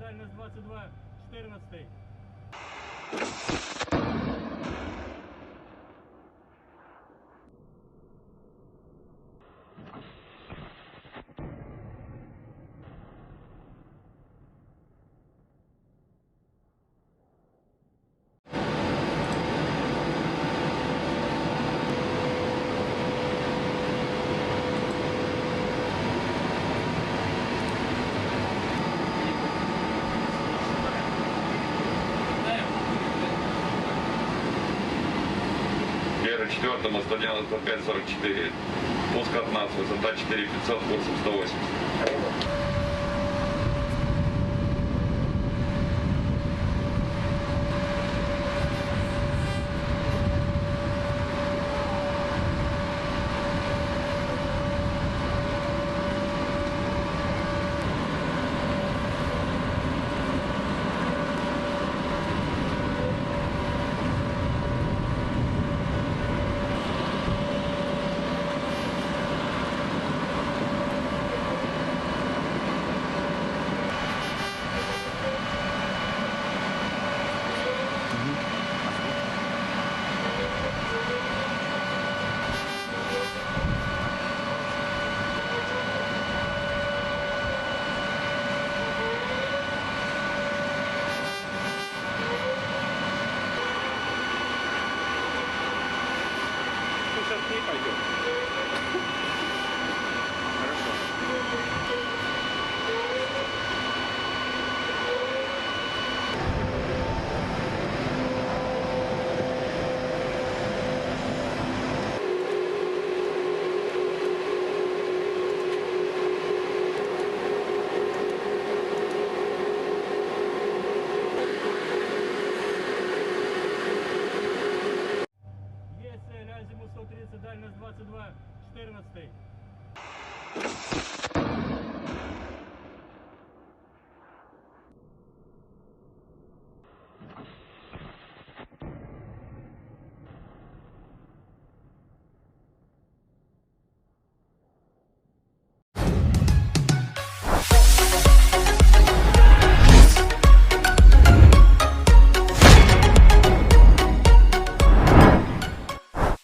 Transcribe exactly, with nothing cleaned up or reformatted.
Дальность двадцать два четырнадцатый. Первый, четвёртому, сто девяносто пять сорок четыре. Пуск от нас, высота четыре пятьсот, курсом сто восемьдесят. Слушай, ты пойдём. Хорошо. Есть цель, Азимут сто тридцать, дальность двадцать два четырнадцатый.